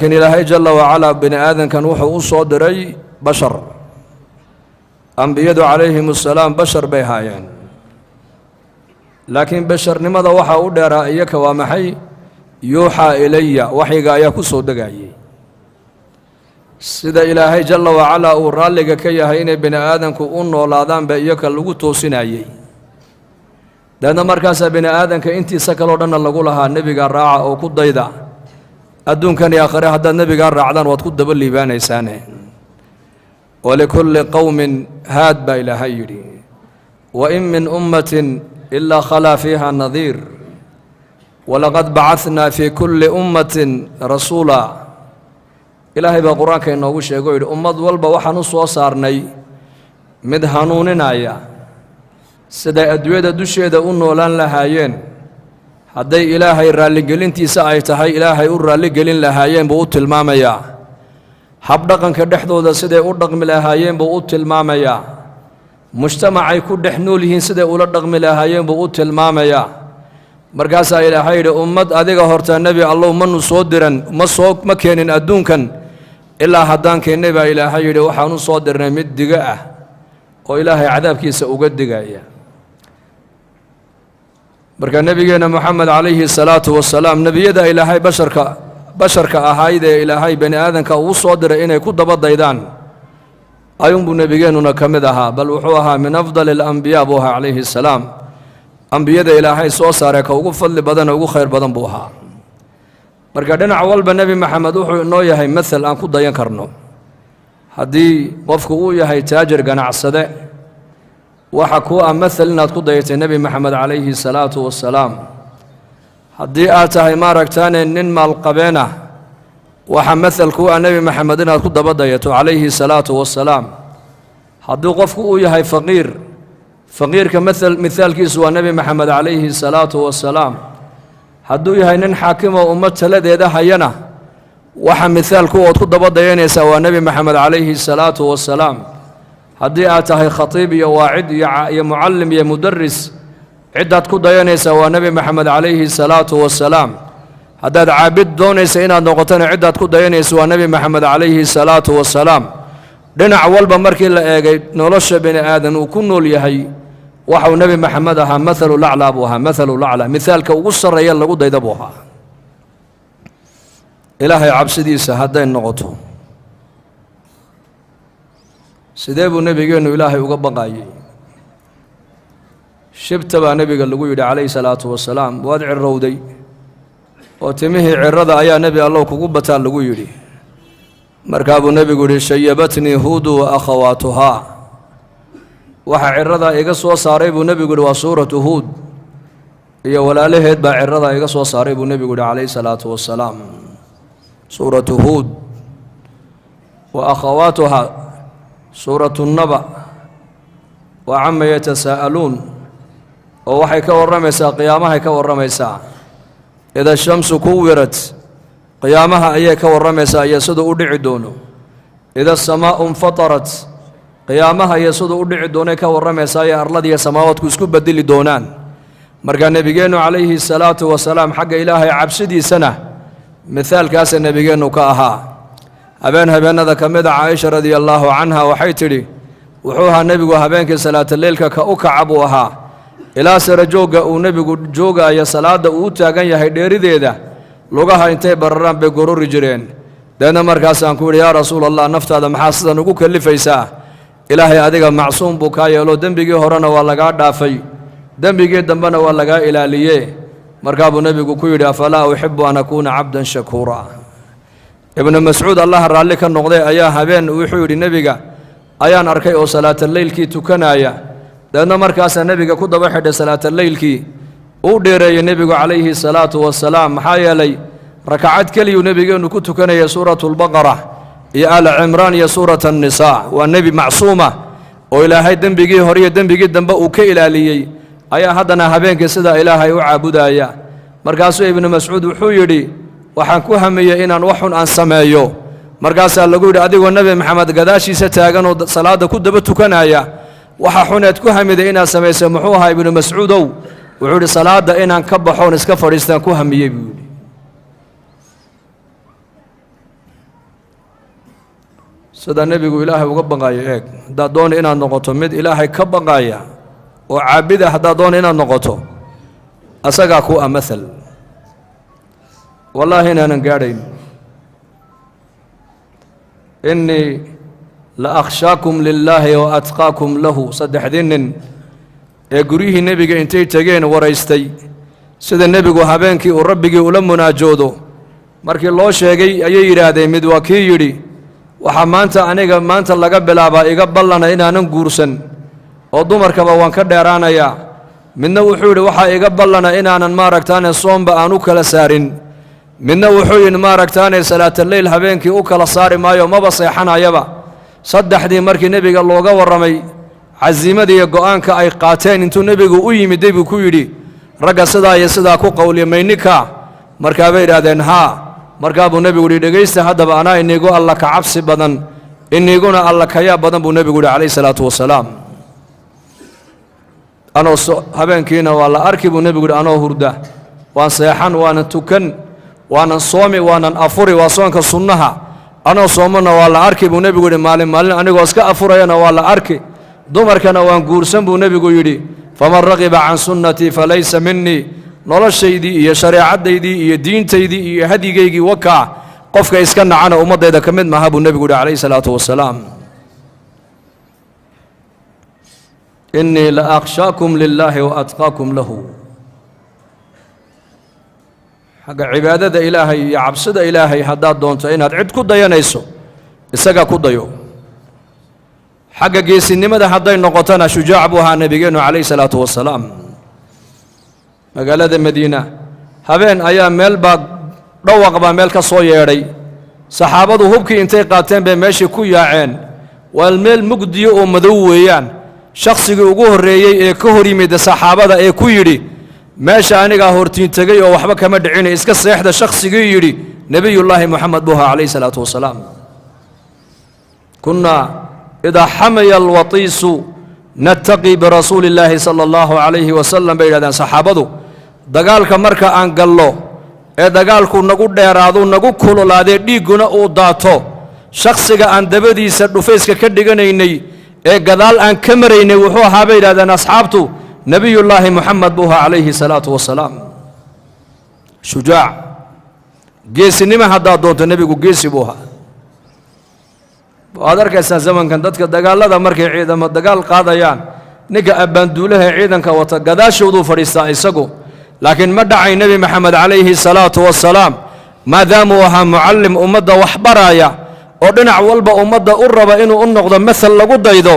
Laakiin Ilaahay jalla wacalaa bini aadankan wuxuu u soo diray bashar. Ambiyadu calayhim assalaam bashar bay haayeen, laakiin basharnimada waxaa u dheeraa iyaka waa maxay? Yuuxaa ilaya, waxyiga ayaa ku soo degayay. Sida Ilaahay jalla wacalaa uu raalliga ka yahay inay bini aadanku u noolaadaan ba iyaka lagu toosinayey. Deedna markaasaa bini aadanka intiisa kaleo dhanna lagu lahaa nebigaa raaca oo ku dayda, adduunkan iyo aakhare haddaad nebigaa raacdaan waad ku daba liibaanaysaane. Walikulli qowmin haad baa Ilaahay yidhi, wa in min ummatin ilaa khalaa fiiha nadiir, walaqad bacahnaa fii kulli ummatin rasuula. Ilaahay baa qur-aanka inoogu sheego o yidhi ummad walba waxaan u soo saarnay mid hanuuninaya siday adduunyada dusheeda u noolaan lahaayeen. Hadday Ilaahay raalligelintiisa ay tahay, Ilaahay u raalligelin lahaayeen buu u tilmaamayaa. Habdhaqanka dhexdooda siday u dhaqmi lahaayeen buu u tilmaamayaa. Mujtamacay ku dhex nool yihiin siday ula dhaqmi lahaayeen buu u tilmaamayaa. Markaasaa Ilaahay yidhi ummad adiga horta, Nebi Allow, manu soo diran, ma soo ma keenin adduunkan, ilaa haddaan keennay baa Ilaahay yidhi waxaan u soo dirnay mid diga ah oo Ilaahay cadaabkiisa uga digaya. Marka nebigeenna Moxamed calayhi salaatu wasalaam, nebiyada Ilaahay basharka ahayd ee Ilaahay bani aadanka uu soo diray inay ku daba daydaan ayuunbuu nebigeennuna ka mid ahaa. Bal wuxuu ahaa min afdali alambiyaa buu ahaa calayhi salaam. Ambiyada Ilaahay soo saaree ka ugu fadli badan ee ugu khayr badan buu ahaa. Marka dhinac walba Nebi Maxamed wuxuu inoo yahay mathal aan ku dayan karno. Haddii qofku uu yahay taajir, ganacsade, waxa kuu ah mathal inaad ku dayatay Nebi Maxamed calayhi salaatu wasalaam. Haddii aad tahay, maaragtaane, nin maalqabeen ah, waxa mathal kuu ah Nebi Maxamed inaad ku daba dayato calayhi salaatu wasalaam. Haddii qofku uu yahay faqiir, faqiirka mathal mithaalkiisu waa Nebi Maxamed calayhi salaatu wasalaam. Hadduu yahay nin xaakimoo ummad taladeeda hayana, waxa mithaal ku ood ku daba dayanaysaa waa Nebi Maxamed calayhi salaatu wasalaam. Haddii aad tahay khatiib iyo waacid iyo mucallim iyo mudaris, ciddaad ku dayanaysaa waa Nebi Maxamed calayhi salaatu wasalaam. Haddaad caabid doonaysa inaad noqotona, ciddaad ku dayanaysa waa Nebi Maxamed calayhi salaatu wasalaam. Dhinac walba markii la eegay nolosha bini aadan uu ku nool yahay, waxau Nebi Maxamed ahaa mathalu laclaa buu ahaa, mathalu laclaa, mithaalka ugu sarreeya lagu dayda buu ahaa. Ilaahay cabsidiisa hadday noqoto, sidee buu nebigeennu Ilaahay uga baqayey? Shibta baa nebiga lagu yidhi calayhi salaatu wasalaam, waad cirowday oo timihii cirada ayaa, Nebi Allow, kugu bataa lagu yidhi. Markaa buu nebigu yidhi shayabatnii Huudu wa akhawaatuhaa. Waxa ciradaa iga soo saaray buu nebigu yidhi waa suuratu Huud iyo walaalaheed baa ciradaa iga soo saaray buu nebigu yidhi calayhi salaatu wasalaam. Suuratu Huud wa akhawaatuhaa, suuratu Naba wa cama yatasaa'aluun, oo waxay ka warramaysaa qiyaamahay ka warramaysaa. Ida shamsu kuwirat, qiyaamaha ayay ka warramaysaa iyo siduu u dhici doono. Ida asamaa'u infatarat, qiyaamaha iyo siduu u dhici doonay ka warramaysaa iyo arladiiyo samaawaadku isku bedeli doonaan. Marka nebigeennu calayhi salaatu wasalaam xagga Ilaahay cabsidiisana mithaalkaasa nebigeennu ka ahaa. Habeen habeenada ka mid a, Caaisha radia allaahu canha waxay tidhi wuxuu ahaa nebigu habeenkii salaataleylka ka u kaca buu ahaa. Ilaa sare joogga uu nebigu joogaayo salaadda uu u taagan yahay dheerideeda, lugaha intay bararaan bay gorori jireen. Deedna markaasaan ku yidhi, yaa Rasuul Allah, naftaada maxaa sidan ugu kallifaysaa? Ilaahay adiga macsuum buu kaa yeelo, dembigii horena waa lagaa dhaafay, dembigii dambena waa lagaa ilaaliye. Markaa buu nebigu ku yidhi, afalaa uxibu an akuuna cabdan shakuura? Ibnu Mascuud, Allaha raalli ka noqday, ayaa habeen wuxuu yidhi nebiga ayaan arkay oo salaataleylkii tukanaya. Dabeedna markaasaa nebiga ku daba xidhay salaataleylkii. Uu dheereeyey nebigu calayhi salaatu wasalaam, maxaa yeelay rakacad keliyuu nebigeennu ku tukanaya suuratulbaqara iyo Aala Cimraan iyo suurat annisaa. Waa nebi macsuuma oo Ilaahay dembigii hore iyo dembigii dambe uu ka ilaaliyey ayaa haddana habeenkii sidaa Ilaahay u caabudaya. Markaasuu Ibnu Mascuud wuxuu yidhi waxaan ku hamiyey inaan wax xun aan sameeyo. Markaasaa lagu yidhi adigoo Nebi Maxamed gadaashiisa taagan oo salaadda ku daba tukanaya, waxa xuneed ku hamiday inaad samaysay muxuu ahaa, Ibnu Mascuudow? Wuxuu yidhi salaadda inaan ka baxoon iska fadhiistaan ku hamiyey buu yidhi. Sida nebigu Ilaahay uga baqaayo eeg. Haddaad doona inaad noqoto mid Ilaahay ka baqaaya oo caabida, haddaad doona inaad noqoto, asagaa ku a mathal. Wallaahi inaanan gaadhayn. Innii la akhshaakum lilaahi wa atqaakum lahu. Saddexdii nin ee guryihii nebiga intay tegeen waraystay sida nebigu habeenkii uu rabbigii ula munaajoodo, markii loo sheegay ayay yidhaahdeen, mid waa kii yidhi, waxaa maanta aniga maanta laga bilaabaa iga ballana inaanan guursan oo dumarkaba waan ka dheeraanayaa. Midna wuxuu yidhi, waxaa iga ballana inaanan maaragtaane soomba aan u kala saarin. Midna wuxuu yidhi, maaragtaane salaataleyl habeenkii u kala saari maayo, maba seexanayaba. Saddexdii markii nebiga looga warramay casiimadii iyo go-aanka ay qaateen, intuu nebigu u yimiday buu ku yidhi, ragga sidaa iyo sidaa ku qowliya mayninka? Markaa bay idhahdeen, haa. Markaa buu nebigu yidhi, dhegaysta haddaba, anaa inigu Alla ka cabsi badan, iniguna Alla kayaa badan, buu nebigu yidhi calayhi salaatu wasalaam. Anoo habeenkiina waa la arki, buu nebigu yidhi, anoo hurda, waan seexan, waanan tukan, waanan soomi, waanan afuri, waa soonka sunnaha. Anoo soomana waa la arki, buu nebigu yidhi. Maalin maalin anigoo iska afurayana waa la arki. Dumarkana waan guursan, buu nebigu yidhi. Faman ragiba can sunnatii falaysa minii. Noloshaydii iyo shareecaddaydii iyo diintaydii iyo hadyigaygii wakaa, qofka iska nacana ummaddayda ka mid maaha, buu nebigu yidhi calayhi salaatu wasalaam. Innii la akhshaakum lilaahi wa atqaakum lahu. Xagga cibaadada Ilaahay iyo cabsida Ilaahay haddaad doonto inaad cid ku dayanayso, isaga ku dayo. Xagga geesinimada hadday noqotona, shujaac buu ahaa nebigeennu calayhi salaatu wasalaam. Magaalada Madiina habeen ayaa meel baa dhawaq baa meel ka soo yeedhay. Saxaabadu hubkii intay qaateen bay meeshii ku yaaceen. Waa meel mugdiyo oo madow weeyaan. Shakhsigii ugu horreeyey ee ka hor yimida saxaabada ee ku yidhi, meesha anigaa hortiin tegey oo waxba kama dhicina, iska seexda, shakhsigii yidhi nebiyullaahi Moxamed buu ahaa calayhi salaatu wasalaam. Kunnaa idaa xamaya alwatiisu nattaqii birasuuli illaahi sala allahu calayhi wasalam, bay yidhahdeen saxaabadu. Dagaalka marka aan gallo ee dagaalku nagu dheeraadu, nagu kululaadee, dhiigguna uu daato, shakhsiga aan dabadiisa dhufayska ka dhiganaynay ee gadaal aan ka maraynay wuxuu ahaa, bay yidhahdeen asxaabtu, nebiyullaahi Moxamed buu ahaa calayhi salaatu wasalaam. Shujaac, geesinimo haddaad doonto, nebigu geesi buu ahaa. Waad arkaysaa zamankan dadka dagaalada markay ciidamo dagaal qaadayaan, ninka abbaanduulaha ciidanka wata gadaashooduu fadhiistaa isagu. Laakiin ma dhacay Nebi Maxamed calayhi salaatu wasalaam, maadaamuu ahaa mucallim ummadda wax baraaya oo dhinac walba ummadda u raba inuu u noqdo masal lagu daydo.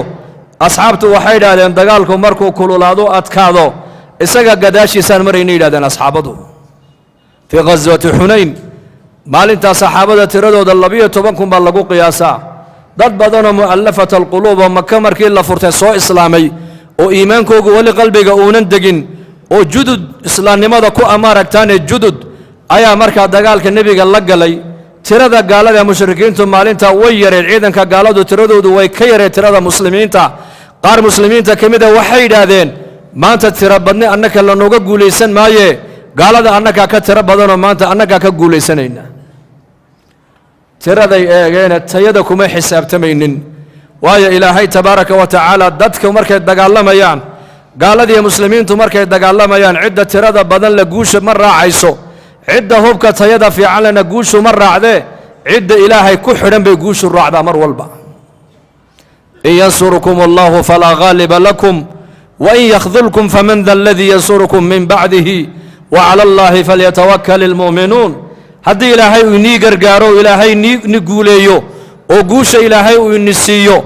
Asxaabtu waxay idhahdeen, dagaalku markuu kululaado, adkaado, isaga gadaashiisaan marayna, yidhahdeen asxaabadu. Fii khaswati Xunayn maalintaa saxaabada tiradooda 12,000 baa lagu qiyaasaa. Dad badanoo mu'allafat alquluub oo Maka markii la furtay soo islaamay oo iimaankoogu weli qalbiga uunan degin oo judud islaamnimada ku amaaragtaane judud ayaa markaa dagaalka nebiga la galay. Tirada gaalada mushrikiintu maalintaa way yareen. Ciidanka gaaladu tiradoodu way ka yareen tirada muslimiinta. Qaar muslimiinta ka mida waxay yidhaahdeen, maanta tiro badni annaka lanooga guulaysan maaye, gaalada annagaa ka tiro badanoo maanta annagaa ka guulaysanayna. Tiraday eegeene, tayada kuma xisaabtamaynin. Waayo, Ilaahay tabaaraka wa tacaala dadka markay dagaalamayaan, gaaladiiyo muslimiintu markay dagaalamayaan, cidda tirada badan le guusha ma raacayso, cidda hubka tayada fiican lena guushu ma raacdee, cidda Ilaahay ku xidhan bay guushu raacdaa mar walba. In yansurkum allahu falaa ghaaliba lakum wain yakhdulkum faman da aladii yansurukum min bacdihi wacala allahi falyatawakal ilmu'minuun. Haddii Ilaahay uu inii gargaaro, Ilaahay ni guuleeyo oo guusha Ilaahay uu ini siiyo,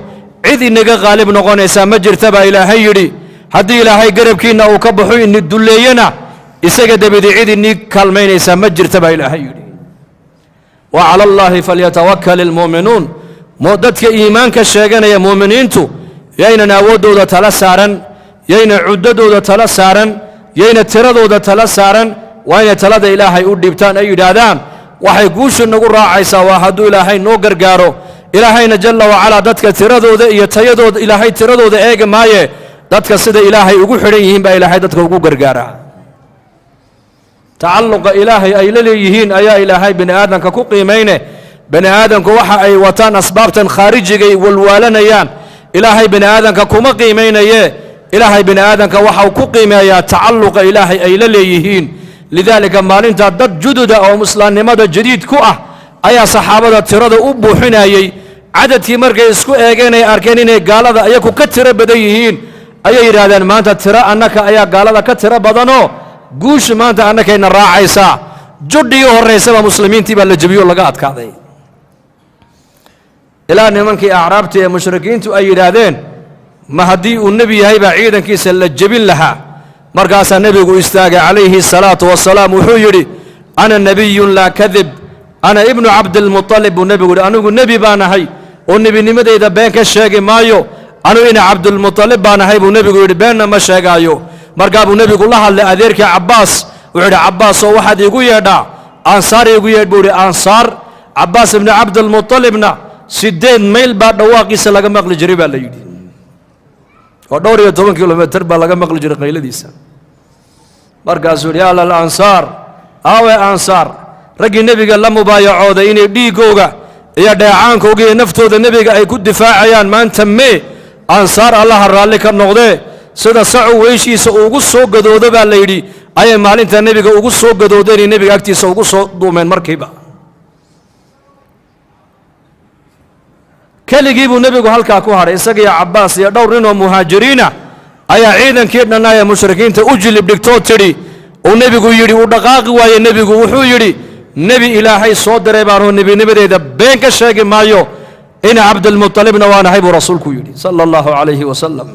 cid inaga qaalib noqonaysaa ma jirta, baa Ilaahay yidhi. Haddii Ilaahay garabkiinna uu ka baxo, ini dulleeyana, isaga dabadi cid inii kaalmaynaysaa ma jirta, baa Ilaahay yidhi. Wa cala allaahi falyatawakal ilmu'minuun. Dadka iimaanka sheeganaya, mu'miniintu, yaynan awooddooda tala saaran, yayna cuddadooda tala saaran, yayna tiradooda tala saaran. Waa inay talada Ilaahay u dhiibtaan, ay yidhaahdaan, waxay guushu nagu raacaysaa waa hadduu Ilaahay noo gargaaro. Ilaahayna jalla wacalaa dadka tiradooda iyo tayadooda Ilaahay tiradooda eegi maaye, dadka sida Ilaahay ugu xidhan yihiin baa Ilaahay dadka ugu gargaaraa. Tacalluqa Ilaahay ay la leeyihiin ayaa Ilaahay bini aadamka ku qiimayne. Bani aadamku waxa ay wataan asbaabtan khaarijigay walwaalanayaan, Ilaahay bani aadamka kuma qiimaynaye. Ilaahay bani aadamka waxau ku qiimeeyaa tacalluqa Ilaahay ay la leeyihiin. Lidaalika maalintaa dad jududa oo islaamnimada jadiid ku ah ayaa saxaabada tirada u buuxinayey. Cadadkii markay isku eegeen ay arkeen inay gaalada iyaku ka tiro badan yihiin, ayay yidhaahdeen, maanta tiro annaka ayaa gaalada ka tiro badanoo guusha maanta annakayna raacaysaa. Judhii horraysaba muslimiintii baa la jebiyo, laga adkaaday, ilaa nimankii acraabtii ee mushrikiintu ay yidhaahdeen, ma haddii uu nebi yahay baa ciidankiisa la jebin lahaa? Markaasaa nebigu istaagay calayhi salaatu wasalaam, wuxuu yidhi, ana nebiyun laa kadib, ana ibnu Cabdilmuطalib, buu nebigu yidhi. Anigu nebi baan ahay oo nebinimadayda been ka sheegi maayo. Anigu ina Cabdilmuطalib baan ahay, buu nebigu yidhi, beenna ma sheegaayo. Markaa buu nebigu la hadlay adeerkii Cabbaas. Wuxuu yidhi, Cabbaas oo waxaad iigu yeedhaa Ansaar, iigu yeedh, buu yidhi. Ansaar Cabbaas ibnu Cabdilmuطalibna 8 mayl baa dhawaaqiisa laga maqli jiray, baa la yidhi, oo dhowr iyo toban kilomitir baa laga maqli jiray qayladiisa. Markaasuu yidhi, yaa lal ansaar, aawe ansaar, raggii nebiga la mubaayacooday inay dhiiggooga iyo dheecaankooga iyo naftooda nebiga ay ku difaacayaan maanta mee? Ansaar Allaha raalli ka noqdee, sida sacu weyshiisa ugu soo gadoodo, baa la yidhi, ayay maalinta nebiga ugu soo gadoodeen, nebiga agtiisa ugu soo duumeen markiiba. Keligii buu nebigu halkaa ku hadhay, isagiyo Cabbaas iyo dhowr nin oo muhaajiriina ayaa ciidankii dhannaa ee mushrikiinta u jilib dhigtoo tidhi uu nebigu yidhi uu dhaqaaqi waaye. Nebigu wuxuu yidhi, nebi Ilaahay soo diray baanoo nebinimadeeda been ka sheegi maayo, ina Cabdilmuطalibna waanahay, buu rasuulku yidhi sala allahu calayhi wasalam.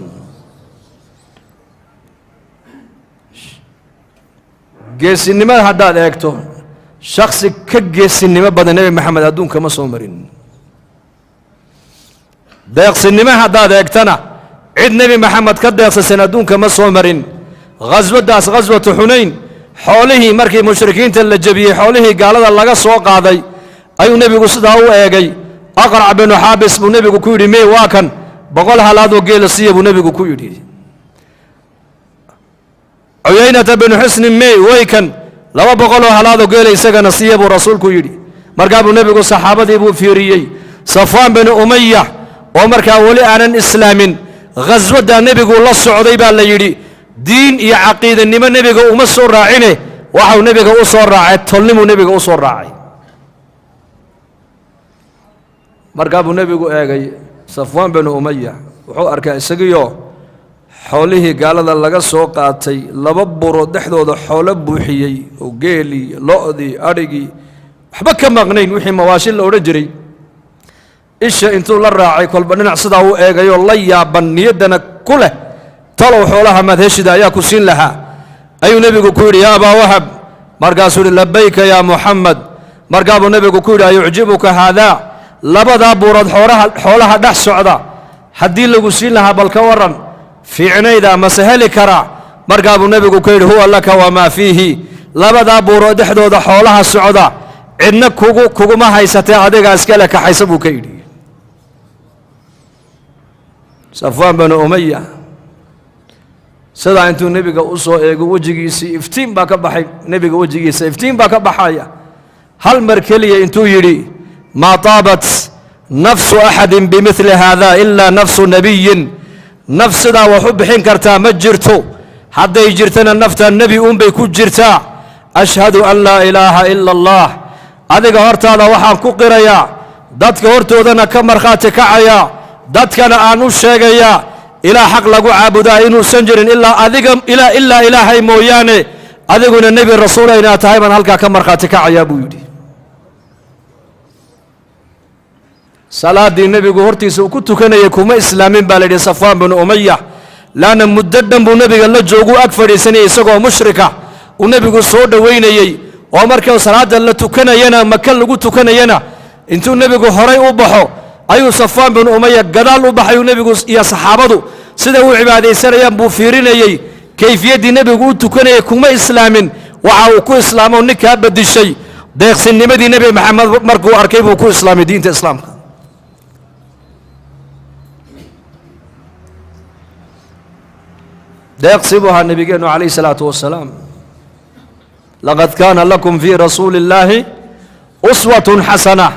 Geesinimada haddaad eegto, shaksi ka geesinimo badan Nebi Maxamed adduunka ma soo marin. Deeqsinimo haddaad eegtana, cid Nebi Maxamed ka deeqsisan adduunka ma soo marin. Khaswaddaas, khaswatu Xunayn, xoolihii markii mushrikiinta la jebiyey, xoolihii gaalada laga soo qaaday ayuu nebigu sidaa u eegay. Aqrac binu Xaabis buu nebigu ku yidhi, mee? Waa kan, 100 halaadoo geela siiya, buu nebigu ku yidhi. Cuyaynata binu Xusni mee? Way kan, 200 halaadoo geela isagana siiya, buu rasuulku yidhi. Markaa buu nebigu saxaabadii buu fiiriyey. Safwaan binu Umaya oo markaa weli aanan islaamin, khaswaddaa nebigu la socday, baa la yidhi, diin iyo caqiidanimo nebiga uma soo raacine, waxau nebiga u soo raacay tolnimuu nebiga u soo raacay. Markaa buu nebigu eegay Safwaan binu Umaya, wuxuu arkay isagiioo xoolihii gaalada laga soo qaatay laba buro dhexdooda xoolo buuxiyey, oo geelii, lo'dii, adhigii, waxba ka maqnayn, wixii mawaashin la odhan jiray. Isha intuu la raacay kolba dhinac sidaa u eegayoo la yaaban, niyaddana ku leh, talow xoolaha maad heshida ayaa ku siin lahaa, ayuu nebigu ku yidhi, yaa Abaa Wahab. Markaasuu yidhi, labayka yaa Muxamed. Markaa buu nebigu ku yidhi, ayucjibuka haadaa? Labadaa buurood xooraha xoolaha dhex socda haddii lagu siin lahaa, bal ka warran, fiicnayda mase heli karaa? Markaa buu nebigu ku yidhi, huwa laka wamaa fiihi. Labadaa buurood dhexdooda xoolaha socda cidna kugu kuguma haysatee, adigaa iskale, kaxaysa, buu ka yidhi. Safwaan binu Umaya sidaa intuu nebiga u soo eego, wejigiisii iftiin baa ka baxay. Nebiga wejigiisa iftiin baa ka baxaya. Hal mar keliya intuu yidhi, maa taabat nafsu axadin bimidli haada ilaa nafsu nebiyin, naf sidaa wax u bixin kartaa ma jirto, hadday jirtana nafta nebi uunbay ku jirtaa. Ashhadu an laa ilaaha ila allah. Adiga hortaada waxaan ku qirayaa, dadka hortoodana ka markhaati kacayaa, dadkana aan u sheegayaa, ilaa xaq lagu caabudaa inuusan jirin ilaa adiga, ilaa Ilaahay mooyaane, adiguna nebi rasuula inaad tahay baan halkaa ka markhaati kacayaa, buu yidhi. Salaaddii nebigu hortiisa uu ku tukanayay kuma islaamin, baa la yidhi, Safwaan binu Umaya, laanna muddo dhan buu nebiga la joogu ag fadhiisanayay isagoo mushrika, uu nebigu soo dhoweynayey, oo marka salaadda la tukanayana, Maka lagu tukanayana, intuu nebigu horay u baxo ayuu Safwaan binu Umaya gadaal u baxay. Uu nebigu iyo saxaabadu siday u cibaadaysanayaan buu fiirinayey, kayfiyaddii nebigu u tukanayay. Kuma islaamin. Waxa uu ku islaamo ninkaa bedishay deeqsinnimadii Nebi Maxamed markuu arkay buu ku islaamay diinta islaamka. Deeqsi buu ahaa nebigeennu calayhi salaatu wasalaam. Laqad kaana lakum fii rasuuli illaahi uswatun xasana.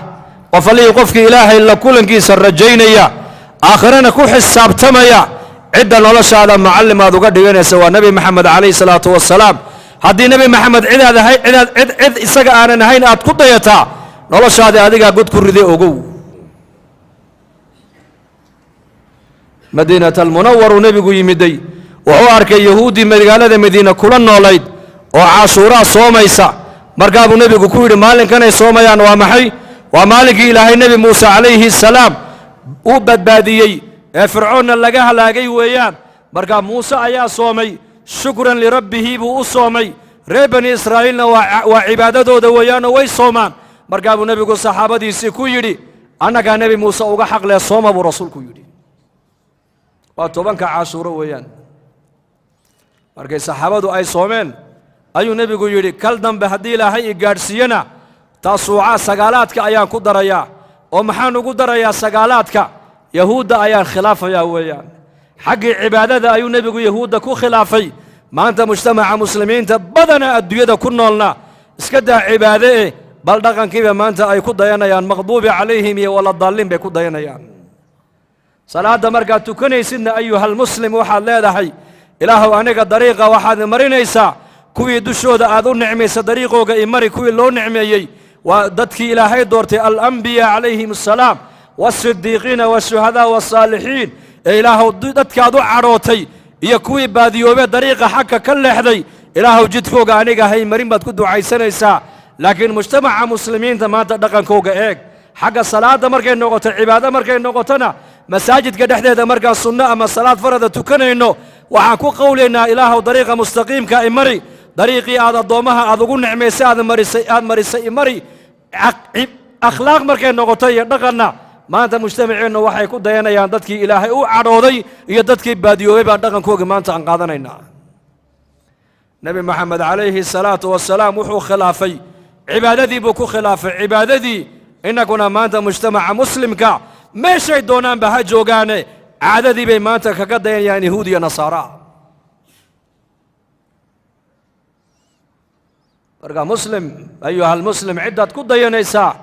Qof allihii qofkii Ilaahay la kulankiisa rajaynaya, aakhirana ku xisaabtamaya, cidda noloshaada macallim aad uga dhiganaysa waa Nebi Maxamed calayhi salaatu wasalaam. Haddii Nebi Maxamed cidaad ahay, cidaad cid isaga aanan ahayn aad ku dayataa, noloshaadii adigaa god ku riday, ogow. Madiinat Almunawaruu nebigu yimiday, wuxuu arkay yahuuddii magaalada Madiina kula noolayd oo Cashuuraa soomaysa. Markaabuu nebigu ku yidhi, maalinkanay soomayaan waa maxay? Waa maalinkii Ilaahay Nebi Muuse calayhi salaam uu badbaadiyey ee Fircoonna laga halaagay weeyaan. Markaa Muuse ayaa soomay, shukran lirabbihi buu u soomay. Reer Bani Israa'iilna waa cibaadadooda weeyaanoo way soomaan. Markaa buu nebigu saxaabadiisii ku yidhi, annagaa Nebi Muuse uga xaqlee, sooma buu rasuulku yidhi. Waa 10-ka Cashuuro weeyaan. Markay saxaabadu ay soomeen ayuu nebigu yidhi, kal dambe haddii Ilaahay i gaadhsiiyena Taasuucaa sagaalaadka ayaan ku darayaa. Oo maxaan ugu darayaa sagaalaadka? Yahuudda ayaan khilaafayaa weeyaan. Xaggii cibaadada ayuu nebigu yahuudda ku khilaafay. Maanta mujtamaca muslimiinta badanaa adduunyada ku noolna iska daa cibaade eh, bal dhaqankiiba maanta ay ku dayanayaan maqduubi calayhim iyo waladaalliin bay ku dayanayaan. Salaadda markaad tukanaysidna, ayuhalmuslim, waxaad leedahay, Ilaahuw aniga dariiqa waxaad marinaysaa kuwii dushooda aad u nicmaysa, dariiqooga imari. Kuwii loo nicmeeyey waa dadkii Ilaahay doortay, alambiyaa calayhim assalaam waasidiiqiina waashuhadaa wasaalixiin. Ee Ilaahuw dadkaad u cadhootay iyo kuwii baadiyoobee dariiqa xagka ka leexday, Ilaahuw jidkooga aniga hay marin baad ku ducaysanaysaa. Laakiin mujtamaca muslimiinta maanta dhaqankooga eeg. Xagga salaadda markay noqoto, cibaado markay noqotona, masaajidka dhexdeeda markaan sunno ama salaad farada tukanayno, waxaan ku qowlaynaa, Ilaahuw dariiqa mustaqiimka imari, dariiqii aad addoommaha aad ugu nicmaysay aad marisay, aad marisay imari. Akhlaaq markay noqoto iyo dhaqanna, maanta mujtamaceennu waxay ku dayanayaan dadkii Ilaahay u cadhooday iyo dadkii baadiyoobay baan dhaqankooga maanta aan qaadanaynaa. Nebi Maxamed calayhi salaatu wasalaam wuxuu khilaafay cibaadadii buu ku khilaafay cibaadadii. Innaguna maanta mujtamaca muslimka meeshay doonaanba ha joogaane, caadadii bay maanta kaga dayanayaan yahuud iyo nasaara. Marka muslim, ayuhalmuslim, ciddaad ku dayanaysaa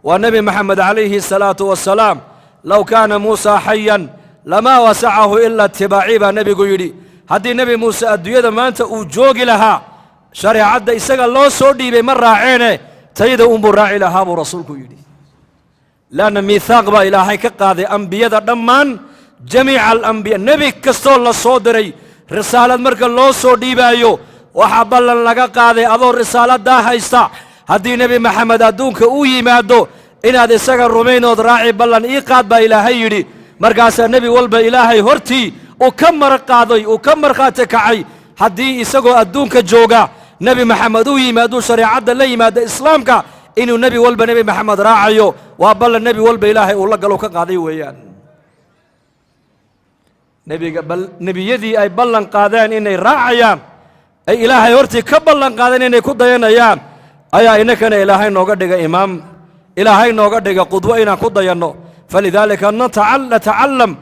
waa Nebi Maxamed calayhi salaatu wasalaam. Low kaana Muusa xayan lamaa wasacahu ila itibaacii baa nebigu yidhi. Haddii Nebi Muuse adduunyada maanta uu joogi lahaa, shareecadda isaga loo soo dhiibay ma raaceene, tayda unbuu raaci lahaa buu rasuulku yidhi. Leanna miithaaq baa Ilaahay ka qaaday ambiyada dhammaan, jamiica alambiya. Nebi kastoo la soo diray, risaalad marka loo soo dhiibaayo, waxaa ballan laga qaaday, adoo risaaladaa haysta haddii Nebi Maxamed adduunka uu yimaado, inaad isaga rumaynood raaci. Ballan ii qaad baa Ilaahay yidhi. Markaasaa nebi walba Ilaahay hortii uu ka mar qaaday, uu ka markhaati kacay, haddii isagoo adduunka jooga Nebi Maxamed uu yimaaduu shareecadda la yimaado islaamka, inuu nebi walba Nebi Maxamed raacayo. Waa ballan nebi walba Ilaahay uu la galo ka qaaday weeyaan. Nebiga bal nebiyadii ay ballan qaadeen inay raacayaan, ay Ilaahay hortii ka ballan qaadeen inay ku dayanayaan, ayaa innakana Ilaahay nooga dhiga imaam, Ilaahay nooga dhiga qudwo inaan ku dayanno. Falidaalika natacallam.